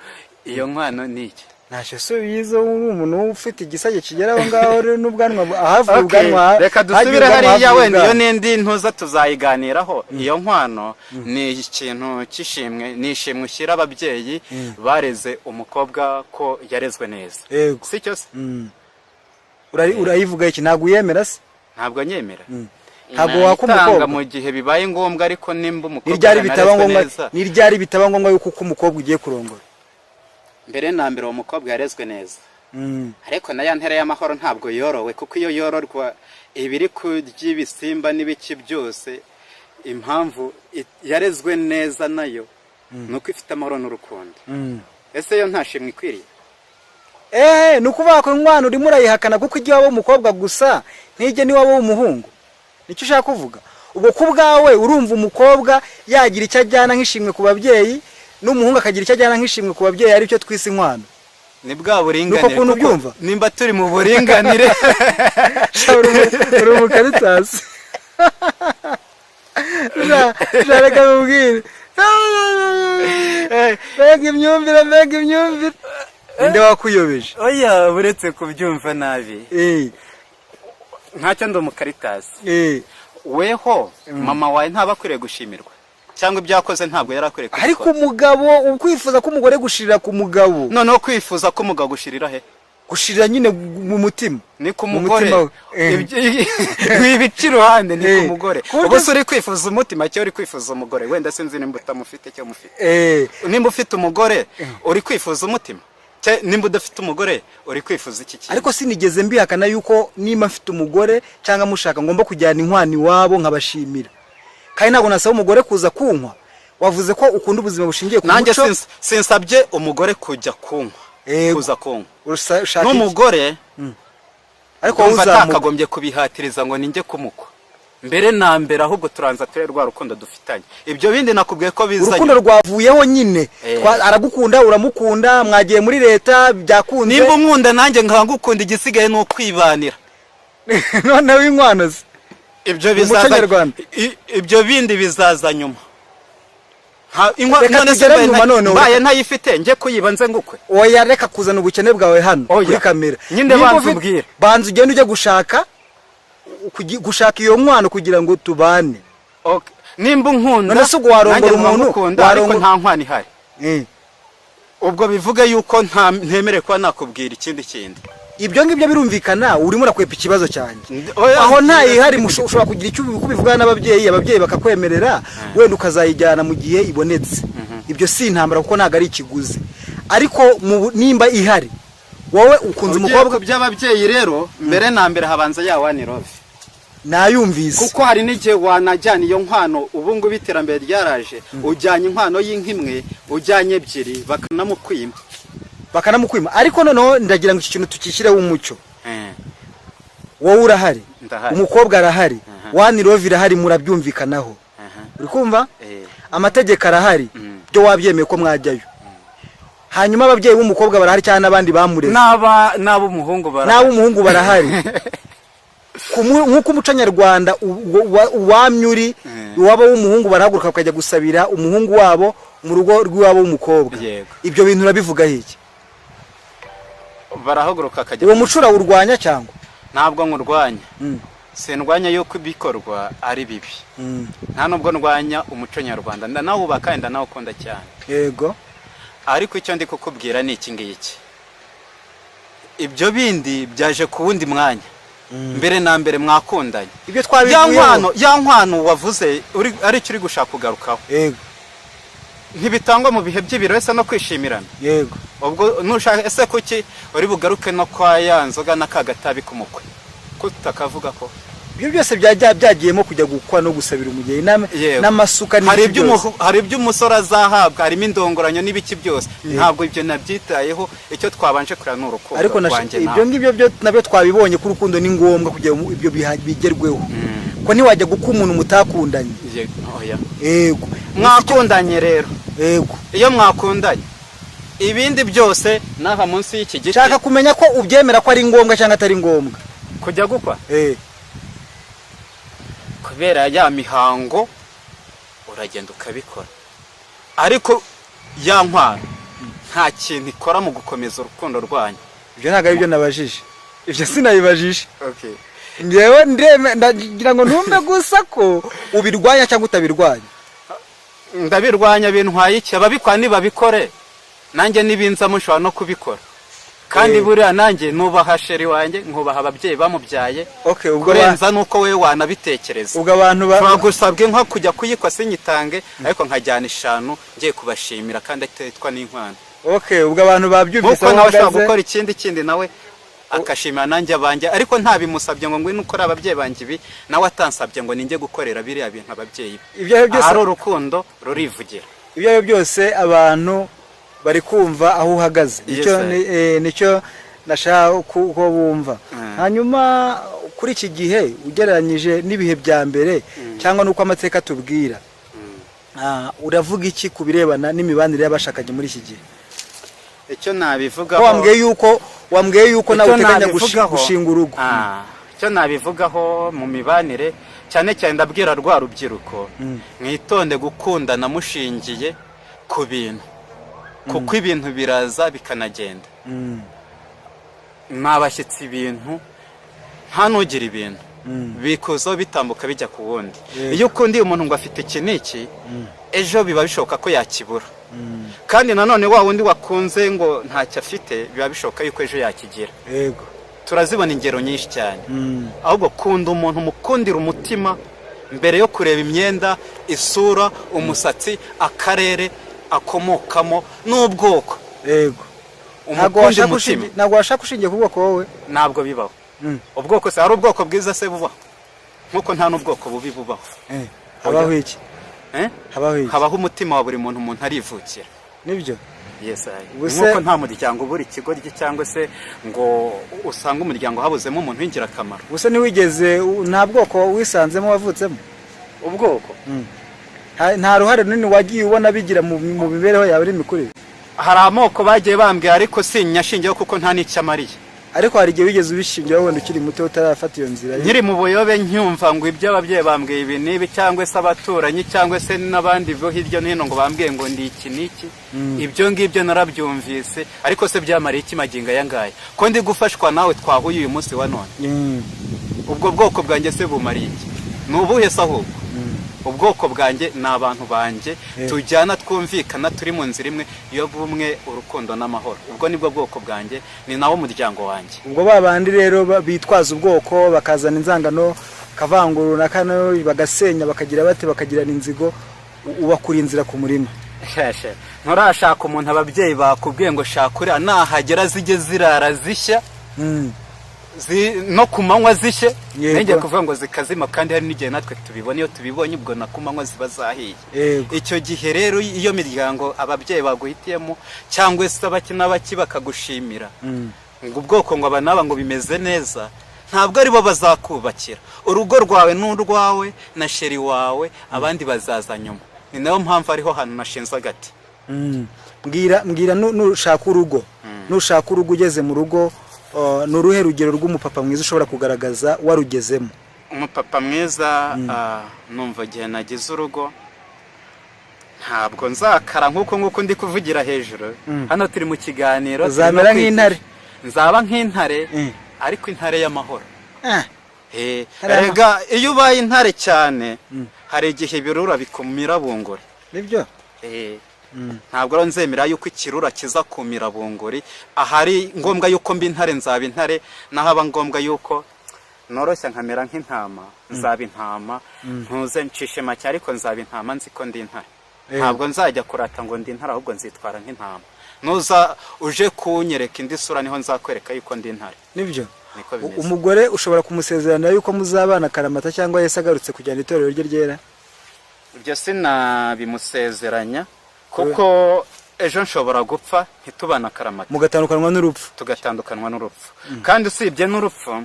iyo nkwano ni iki? Ntacyo se uyize, uri umuntu ufite igisage kigera aho ngaho rero n'ubwanwa ahavuye Okay, ubwanwa reka hagiye dusubire ubwanwa, hariya. havuye Wenda iyo ubwanwa. n'indi ntuza tuzayiganiraho. Iyo nkwano ni ikintu cy'ishimwe, ni ishimwe ushyira ababyeyi bareze umukobwa ko yarezwe neza. Si cyo se? Urayivuga iki? Ntabwo uyemera se? Ntabwo nyemera. Ntabwo waka Nayitanga umukobwa? mu gihe bibaye ngombwa, ariko nimba Ni umukobwa ryari bitaba yaranarezwe ngombwa? neza. Ni ryari bitaba ngombwa yuko uko umukobwa ugiye kurongora? Mbere na mbere uwo mukobwa yarezwe neza, ariko na ya ntera y'amahoro ntabwo yorowe, kuko iyo yororwa ibiri kurya ibisimba n'ibiki byose. Impamvu yarezwe neza nayo ni uko ifite amahoro n'urukundo. Ese yo nta shimwe ikwiriye? Ni ukuvuga ko inkwano urimo urayihakana kuko ijya iwabo w'umukobwa gusa, ntijye n'iwabo w'umuhungu, nicyo ushaka kuvuga? Ubwo ku bwawe urumva umukobwa yagira icyo ajyana nk'ishimwe ku babyeyi? n'umuhungu akagira icyo ajyana nk'ishimwe ku babyeyi, aricyo twise inkwano. Ni bwa buringanire. Nuko ukuntu kuko ubyumva? Nimba turi mu buringanire. Sha, uri umukaritasi. Sha, reka mubwire. Mbega imyumvire, mbega imyumvire! Ninde wakuyobeje? Oya, uretse kubyumva nabi, ntacyo, ndi umukaritasi. Weho mama wawe ntaba akwiriye gushimirwa, cyangwa ibyo yakoze ntabwo yari akwiriye Ariko kubikora? umugabo, ukwifuza ko umugore gushirira ku mugabo. Noneho kwifuza ko umugabo gushirira he? Gushirira nyine mu mutima. Ni ku Mu mugore. mutima we. Wibica iruhande, ni ku mugore. Ku buryo Ubu se uri kwifuza umutima cyangwa uri kwifuza umugore? Wenda sinzi nimba utamufite cyangwa umufite. Nimba ufite umugore, uri kwifuza umutima? Nimba udafite umugore, uri kwifuza iki kintu? Ariko sinigeze mbihakana yuko niba mfite umugore cyangwa mushaka, ngomba kujyana inkwano iwabo nkabashimira, kandi ntabwo nasaba umugore kuza kunywa. Wavuze ko ukunda ubuzima bushingiye ku Nanjye muco. Sinsabye umugore kujya kunywa, kuza kunywa. Ushaka iki? N'umugore Ariko wowe ndumva uzamuka. atakagombye kubihatiriza ngo ninjye kumukwa mbere na mbere, ahubwo turanza turebe rwa rukundo dufitanye. Ibyo bindi nakubwiye ko biza Urukundo nyuma. rwavuyeho nyine. Aragukunda, uramukunda, mwagiye muri leta, byakunze. Nimba unkunda nanjye nkaba ngukunda, igisigaye ni ukwibanira. Noneho inkwano ze? Ibyo Mu muco bizaza nyarwanda. Ibyo bindi bizaza nyuma. Reka None se tugere mbaye nyuma noneho. mbaye ntayifite, njye kuyiba nze ngukwe? Oya, reka kuzana ubukene bwawe hano Oya. kuri kamera. Nyine Nimba banza ufite- umbwire. Banza ugende ujye gushaka gushaka iyo nkwano kugira ngo tubane. Okay. Nimba unkunda, None se ubwo warongora nanjye nkaba umuntu, ngukunda, ariko nta nkwano ihari, ubwo bivuge yuko nta ntemerewe kuba nakubwira ikindi kindi? Ibyo ngibyo birumvikana, urimo urakwepa ikibazo cyanjye. Oya, Aho ntayihari, ushobora kugira icyo ubivugana n'ababyeyi, ababyeyi bakakwemerera, wenda ukazayijyana mu gihe ibonetse. Ibyo si intambara kuko ntabwo ari ikiguzi. Ariko nimba ihari, wowe ukunze Ugiye umukobwa. ku by'ababyeyi rero, mbere na mbere habanza ya one love. Nayumvise. Kuko hari n'igihe wanajyana iyo nkwano, ubu ngubu iterambere ryaraje, ujyanye inkwano y'inka imwe, ujyanye ebyiri, bakanamukwima. Bakanamukwima. Ariko noneho ndagira ngo iki kintu tukishyireho umucyo. Wowe urahari? Ndahari. Umukobwa arahari, one love irahari, murabyumvikanaho. Uri kumva? Eh. Amategeko arahari, byo wabyemeye ko mwajyayo. Hanyuma ababyeyi b'umukobwa barahari cyangwa n'abandi bamureze. N'ab'umuhungu barahari. N'ab'umuhungu barahari. Nk'uko umuco nyarwanda uwamye uri, iwabo w'umuhungu barahaguruka bakajya gusabira umuhungu wabo mu rugo rw'iwabo w'umukobwa. Yego. Ibyo bintu urabivugaho iki? Barahaguruka akajya. Uwo muco urawurwanya cyangwa? Ntabwo nkurwanya. Sindwanya yuko ibikorwa ari bibi. Nta nubwo ndwanya umuco nyarwanda, ndanawubaha kandi ndanawukunda cyane. Ariko icyo ndi kukubwira ni iki ngiki: ibyo bindi byaje ku wundi mwanya. Mbere na mbere mwakundanye. Ibyo Ya twabivuyeho. nkwano, ya nkwano wavuze uri aricyo uri gushaka kugarukaho, ntibitangwa mu bihe by'ibirori se no kwishimirana? Yego. Ubwo nushaka, ese kuki uri bugaruke no kwa ya nzoga na ka gatabi k'umukwe, ko tutakavuga ko? Ibyo byose byajya byagiyemo kujya gukwa no gusabira umugeni Yego. n'amasuka Hari n'ibiki ibyo byose. hari ibyo umusore azahabwa, harimo indongoranyo n'ibiki byose. Ntabwo ibyo nabyitayeho, icyo twabanje kureba ni urukundo Ariko rwanjye ibyo nawe. ngibyo byo nabyo twabibonye ko urukundo ni ngombwa kugira ngo ibyo bigerweho, ko ntiwajya gukwa umuntu mutakundanye. Yego, oya. Yego. Mwakundanye rero. Yego. Iyo mwakundanye, ibindi byose n'aha munsi y'iki giti. Nshaka kumenya ko ubyemera ko ari ngombwa cyangwa atari ngombwa. Kujya gukwa? Eh. Kubera ya mihango uragenda ukabikora, ariko ya nkwano nta kintu ikora mu gukomeza urukundo rwanyu. Ibyo ntabwo ari byo nabajije, ibyo sinabibajije. Ngewe ndeme ndagira ngo ntumbe gusa ko ubirwanya cyangwa utabirwanya. Ndabirwanya bintwaye iki? Ababikora nibabikore, nanjye nibinzamo nshobora no kubikora kandi. Buriya nanjye nubaha chéri wanjye, nkubaha ababyeyi bamubyaye Okay, ubwo kurenza nuko wowe wanabitekereza. Ubwo abantu ba Nshobora gusabwa inka kujya kuyikwa sinyitange, ariko nkajyana eshanu ngiye kubashimira, kandi atitwa n'inkwano. Okay, ubwo abantu babyumvise Nkuko aho nawe ashobora uhagaze. gukora ikindi kindi, nawe akashimira nanjye abanjye, ariko ntabimusabye ngo ngwino ukore ababyeyi banjye ibi, nawe atansabye ngo ninjye gukorera biriya bintu ababyeyi be. Ibyo ari byo byose Ahari urukundo rurivugira. Ibyo ari byo byose, abantu bari kumva aho uhagaze. Yes, Nicyo sir. nicyo nashaka ko bumva. Hanyuma kuri iki gihe, ugereranyije n'ibihe bya mbere cyangwa n'uko amateka atubwira, Uravuga iki ku birebana n'imibanire y'abashakanye muri iki gihe? Icyo Ko nabivugaho, wambwiye yuko nawe icyo uteganya nabivugaho- gushinga urugo. Icyo nabivugaho mu mibanire, cyane cyane ndabwira rwa rubyiruko: mwitonde gukundana mushingiye ku bintu, kuko ibintu biraza bikanagenda. Mwabashyitsi, ibintu nta nugira ibintu bikuzaho bitambuka bijya ku wundi. Iyo ukundiye umuntu ngo afite iki n'iki, ejo biba bishoboka ko yakibura. Kandi nanone wa wundi wakunze ngo ntacyo afite, biba bishoboka yuko ejo yakigira. Turazibona ingero nyinshi cyane. Ahubwo kunda umuntu, mukundira umutima mbere yo kureba imyenda, isura, umusatsi, akarere akomokamo n'ubwoko. Ntabwo Umukunde washaka umutima. Ntabwo washaka ushingiye ku bwoko wowe? Ntabwo bibaho. Ubwoko se, hari ubwoko bwiza se bubaho? Nk'uko nta n'ubwoko bubi bubaho. Habaho iki? Eh? Habaho iki? Habaho umutima wa buri muntu, umuntu arivukira. Nibyo. Yes, I. Ubuse- Nk'uko nta muryango ubura ikigoryi cyangwa se ngo usange umuryango habuzemo umuntu w'ingirakamaro. Ubuse ntiwigeze, nta bwoko wisanzemo wavutsemo? Ubwoko? Nta ruhare runini wagiye ubona bigira mu mibereho yawe n'imikurire? Hari amoko bagiye bambwira, ariko sinyashingiyeho kuko nta n'icyo amariye. Ariko hari igihe wigeze ubishingiraho wenda ukiri muto, utarafata iyo nzira? Nkiri mu buyobe, ncyumva ngo ibyo ababyeyi bambwiye ibi n'ibi, cyangwa se abaturanyi, cyangwa se n'abandi bo hirya no hino ngo bambwiye ngo ndi iki n'iki, ibyo ngibyo narabyumvise. Ariko se byamariye iki magingo aya ngaya ko ndi gufashwa nawe twahuye uyu munsi wa none? Ubwo bwoko bwanjye se bumariye iki? Ni ubuhe se ahubwo? Ubwoko bwanjye ni abantu banjye tujyana, twumvikana, turi mu nzira imwe y'ubumwe, urukundo n'amahoro. Ubwo nibwo bwoko bwanjye, ni nawo muryango wanjye. Ubwo ba bandi rero bitwaza ubwoko bakazana inzangano, bakavangura runaka, bagasenya, bakagira bate, bakagirana inzigo, ubakura inzira ku murima? Shasha, nturashaka umuntu ababyeyi bakubwiye ngo shaka uriya, nahagera zijye zirara zishya, no ku manywa zishye? Nenge kuvuga ngo zikazima, kandi hari n'igihe natwe tubibona. Iyo tubibonye ubwo na ku manywa ziba zahiye. Icyo gihe rero, iyo miryango ababyeyi baguhitiyemo cyangwa se abaki n'abaki bakagushimira ngo ubwoko, ngo aba n'aba, ngo bimeze neza, ntabwo aribo bazakubakira urugo rwawe. N'urwawe na chéri wawe, abandi bazaza nyuma. Ni nayo mpamvu ariho hantu nashinze agati. Mbwira nushaka urugo, ugeze mu rugo, ni uruhe rugero rw'umupapa mwiza ushobora kugaragaza warugezemo? Umupapa mwiza, numva igihe nagize urugo ntabwo nzakara nk'uko nguko ndi kuvugira hejuru. Hano turi mu kiganiro, Uzamera turimo nk'intare. kwigisha. Nzaba nk'intare, ariko intare y'amahoro. Intare y'amahoro. Erega iyo ubaye intare cyane, hari igihe ibirura bikumira bunguri. Nibyo. Ntabwo rero nzemera yuko ikirura kiza kumira bunguri. Ahari ngombwa yuko mba intare, nzaba intare, naho aba ngombwa yuko noroshya nkamera nk'intama, nzaba intama. Ntuze ncishe make, ariko nzaba intama nzi ko ndi intare. Ntabwo nzajya kurata ngo ndi intare, ahubwo nzitwara nk'intama. Nuza uje kunyereka indi sura, niho nzakwereka yuko ndi intare. Nibyo. Niko bimeze. Umugore ushobora kumusezerana yuko muzabana akaramata, cyangwa Yesu agarutse kujyana itorero rye ryera? Ibyo sinabimusezeranya, kuko ejo nshobora gupfa ntitubane akaramata. Mugatandukanwa n'urupfu. Tugatandukanwa n'urupfu. Kandi usibye n'urupfu,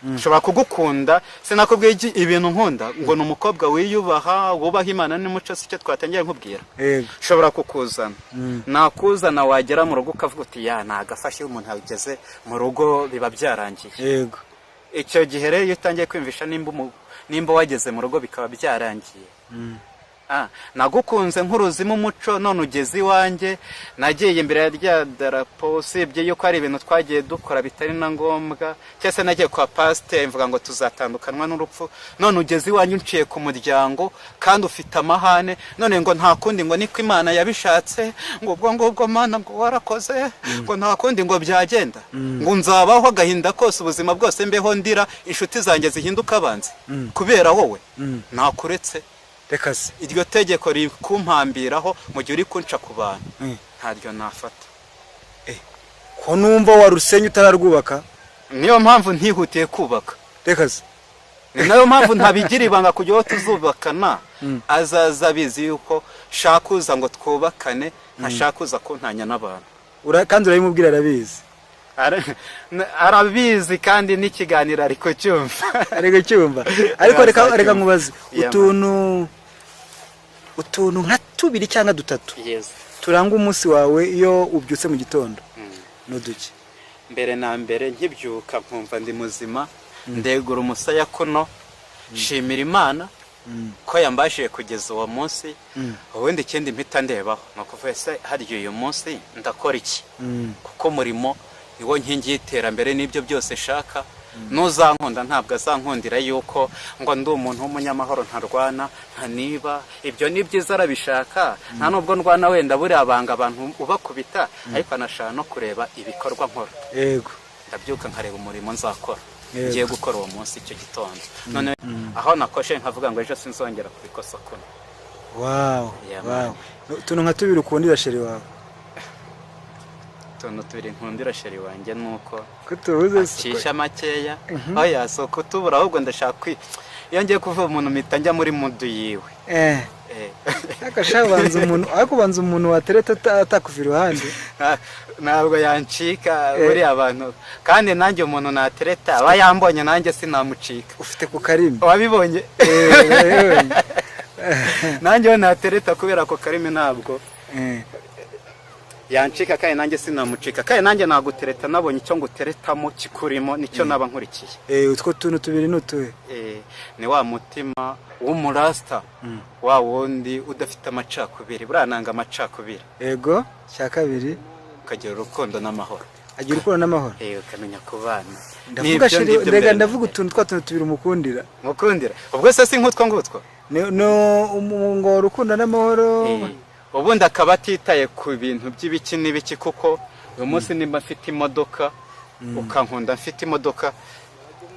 nshobora kugukunda. Sinakubwiye ibintu nkunda ngo ni umukobwa wiyubaha, wubaha Imana n'umuco? Si cyo twatangiye nkubwira? Yego. Nshobora kukuzana, nakuzana, wagera mu rugo ukavuga uti: "Ya, nagafashe." Iyo umuntu ageze mu rugo biba byarangiye. Icyo gihe rero, iyo utangiye kwiyumvisha nimba wageze mu rugo bikaba byarangiye, nagukunze nk'uruzima umuco, none ugeze iwanjye, nagiye imbere ya rya darapo, usibye yuko hari ibintu twagiye dukora bitari na ngombwa, cyangwa se nagiye kwa pasiteri mvuga ngo tuzatandukanwa n'urupfu, none ugeze iwanjye unciye ku muryango kandi ufite amahane, none ngo nta kundi, ngo niko Imana yabishatse, ngo ubwo ngubwo Mana ngo warakoze, ngo nta kundi ngo byagenda, ngo nzabaho agahinda kose, ubuzima bwose mbeho ndira, inshuti zanjye zihinduka abanzi kubera wowe, nakuretse. Reka se. Iryo tegeko rikumpambiraho mu gihe uri kunca ku bantu, ntaryo nafata. Ko numva warusenya utararwubaka? Niyo mpamvu ntihutiye kubaka. Reka se. Ni nayo mpamvu ntabigira ibanga, kugira uwo tuzubakana azaza abizi yuko shaka uza ngo twubakane, ntashaka uza kuntanya n'abantu. Kandi urabimubwira, arabizi? Arabizi, kandi n'ikiganiro ari kucyumva. Ari kucyumva, ariko reka Azacyumva. reka nkubaze Yeah, utuntu. Utuntu nka tubiri cyangwa dutatu Yes. turanga umunsi wawe iyo ubyutse mu gitondo ni uduki? Mbere na mbere, nkibyuka nkumva ndi muzima, ndegura umusaya kuno, shimira Imana ko yambashije kugeza uwo munsi. Ubundi ikindi mpita ndebaho ni ukuvuga: ese harya uyu munsi ndakora iki? Kuko umurimo niwo nkingi y'iterambere n'ibyo byose nshaka. N'uzankunda ntabwo azankundira yuko ngo ndi umuntu w'umunyamahoro, ntarwana, ntaniba. Ibyo ni byiza, arabishaka. Nta nubwo ndwana wenda, buriya banga abantu ubakubita, ariko anashaka no kureba ibikorwa nkora. Ndabyuka nkareba umurimo nzakora, ngiye gukora uwo munsi icyo gitondo. None aho nakoshe nkavuga ngo ejo sinzongera kubikosa kuno. Yeah, Wow. Utuntu nka tubiri ukundira chéri wawe? Utuntu tubiri nkundira chéri wanjye ni uko Ko tubuze se? acisha makeya. Oya, si ukutubura, ahubwo ndashaka iyo ngiye kuvuga umuntu mpita njya muri mood yiwe. Ariko shaka ubanza umuntu, ariko ubanza umuntu watereta atakuva iruhande. Ntabwo yancika buriya abantu, kandi nanjye umuntu natereta aba yambonye, nanjye sinamucika. Ufite ku karimi. Wabibonye? Eh, Nanjye iyo natereta, kubera ako karimi, ntabwo yancika, kandi nanjye sinamucika, kandi nanjye nagutereta nabonye icyo nguteretamo kikurimo, nicyo naba nkurikiye. Utwo tuntu tubiri ni utuhe? Ni wa mutima w'umurasita, wa wundi udafite amacakubiri. Buriya nanga amacakubiri. Yego, cya kabiri? Ukagira urukundo n'amahoro. Agira urukundo n'amahoro. Ukamenya kubana. Ndavuga Nibyo chéri, ngibyo ndega mbere na ndavuga mbere. utuntu, twa tuntu tubiri umukundira. Mukundira ubwo se si nk'utwo ngutwo? Ni ngo urukundo n'amahoro. Ubundi akaba atitaye ku bintu by'ibiki n'ibiki, kuko uyu munsi nimba mfite imodoka ukankunda mfite imodoka,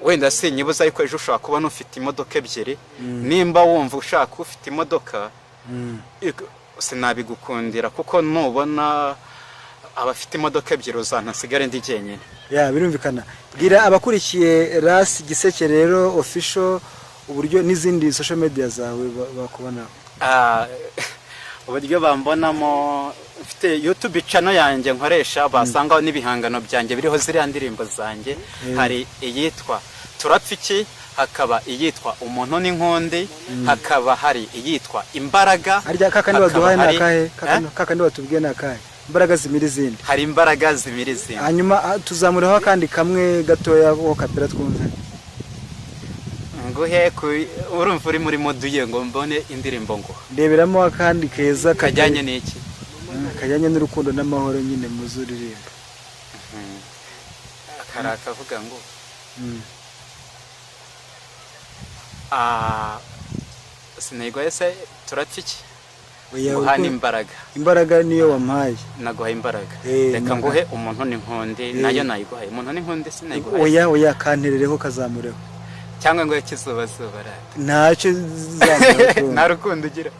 wenda sinyibuza, ariko ejo ushobora kubona ufite imodoka ebyiri. Nimba wumva ushaka ufite imodoka, sinabigukundira, kuko nubona abafite imodoka ebyiri uzantasigare ndi jyenyine. Ya, birumvikana. Bwira abakurikiye Ras Giseke rero Official uburyo n'izindi social media zawe bakubonaho. Uburyo bambonamo, mfite YouTube channel yanjye nkoresha, basangaho n'ibihangano byanjye biriho ziriya ndirimbo zanjye. Hari iyitwa Turapfa Iki, hakaba iyitwa Umuntu n'Inkundi, hakaba hari iyitwa Imbaraga. Harya kakandi Hakaba waduhaye ni akahe? Eh? Kakandi watubwiye ni akahe? Imbaraga zimira izindi. Hari Imbaraga zimira izindi. Hanyuma tuzamuraho akandi kamwe gatoya wo kapera twumve. Nguhe urumva uri muri mood ye ngo mbone indirimbo ngo Ndeberamo akandi keza. Kajyanye n'iki? Kajyanye n'urukundo n'amahoro nyine muzuririmba. Kari akavuga ngo sinayiguhaye se Turapfa Iki? Oya, Nguha n'imbaraga. Imbaraga niyo wampaye. Naguha Imbaraga. Reka Naga. nguhe Umuntu n'Inkundi. Nayo nayiguhaye, Umuntu n'Inkundi sinayiguhaye? Oya, oya, kanterereho, kazamureho. Cyangwa ngo Kizuba zuba rata? Ntacyo, zamura. Nta rukundo ugira.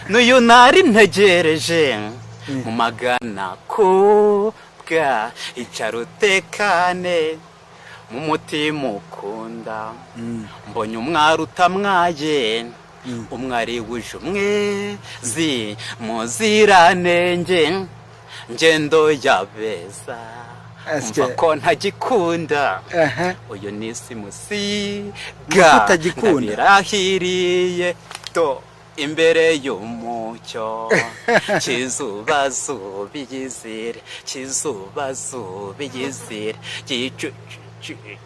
N'uyu nari ntegereje mu magana kubwa, icara utekane mu mutima ukunda. Mbonye umwari utamwaye, umwari wuje umwezi muziranenge, ngendo ya beza. Asye. Umva ko ntagikunda. Uyu ni simusiga. Ko utagikunda? Ndabirahiriye to imbere y'umucyo, kizuba zuba iyizire, kizuba zuba iyizire, gicu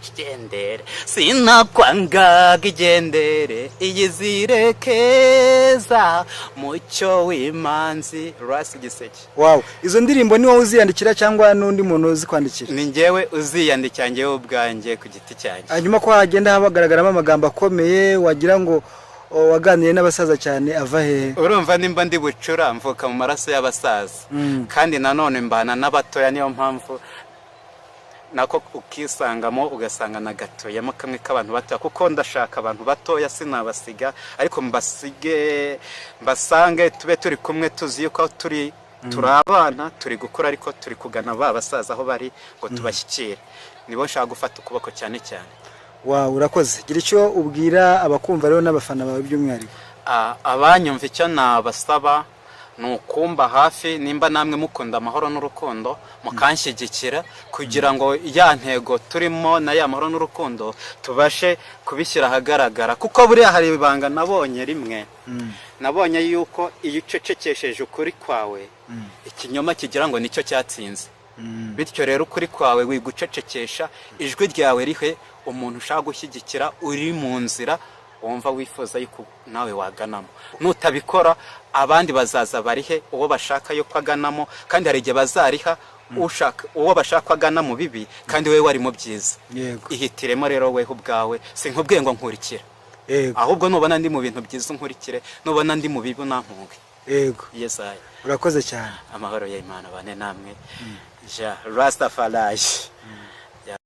igendere, sinakwangaga igendere, iyizire keza mucyo w'imanzi, Rasi Giseke. Wow, izo ndirimbo ni wowe uziyandikira cyangwa n'undi muntu uzikwandikira? Ni njyewe uziyandikira, njyewe ubwanjye ku giti cyanjye. Hanyuma ko hagenda hagaragaramo amagambo akomeye, wagira ngo waganiriye n'abasaza cyane, ava hehe? Urumva nimba ndi bucura, mvuka mu maraso y'abasaza, kandi nanone mbana n'abatoya, niyo mpamvu nako ukisangamo, ugasanga nagatoyemo kamwe k'abantu batoya, kuko ndashaka abantu batoya sinabasiga, ariko mbasige mbasange tube turi kumwe, tuzi yuko aho turi turi abana, turi gukura, ariko turi kugana ba basaza aho bari ngo tubashyikire. Nibo nshaka gufata ukuboko cyane cyane. Wow, urakoze. Gira icyo ubwira abakumva rero n'abafana bawe by'umwihariko. Abanyumva, icyo nabasaba Ni ukumba hafi, nimba namwe mukunda amahoro n'urukundo, mukanshyigikira kugira ngo ya ntego turimo na ya mahoro n'urukundo tubashe kubishyira ahagaragara. Kuko buriya hari ibanga nabonye rimwe, nabonye yuko iyo ucecekesheje ukuri kwawe, ikinyoma kigira ngo nicyo cyatsinze. Bityo rero, ukuri kwawe wigucecekesha, ijwi ryawe rihe umuntu ushaka gushyigikira uri mu nzira wumva wifuza yuko nawe waganamo. Nutabikora, abandi bazaza barihe uwo bashaka yuko aganamo, kandi hari igihe bazariha ushaka uwo bashaka ko agana mu bibi kandi wowe wari mu byiza. Ihitiremo rero weho ubwawe. Sinkubwiye ngo nkurikira, ahubwo nubona ndi mu bintu byiza unkurikire, nubona ndi mu bibi unampunge. Yesaya. Urakoze cyane. Amahoro y'Imana bane namwe. Ja Rastafari.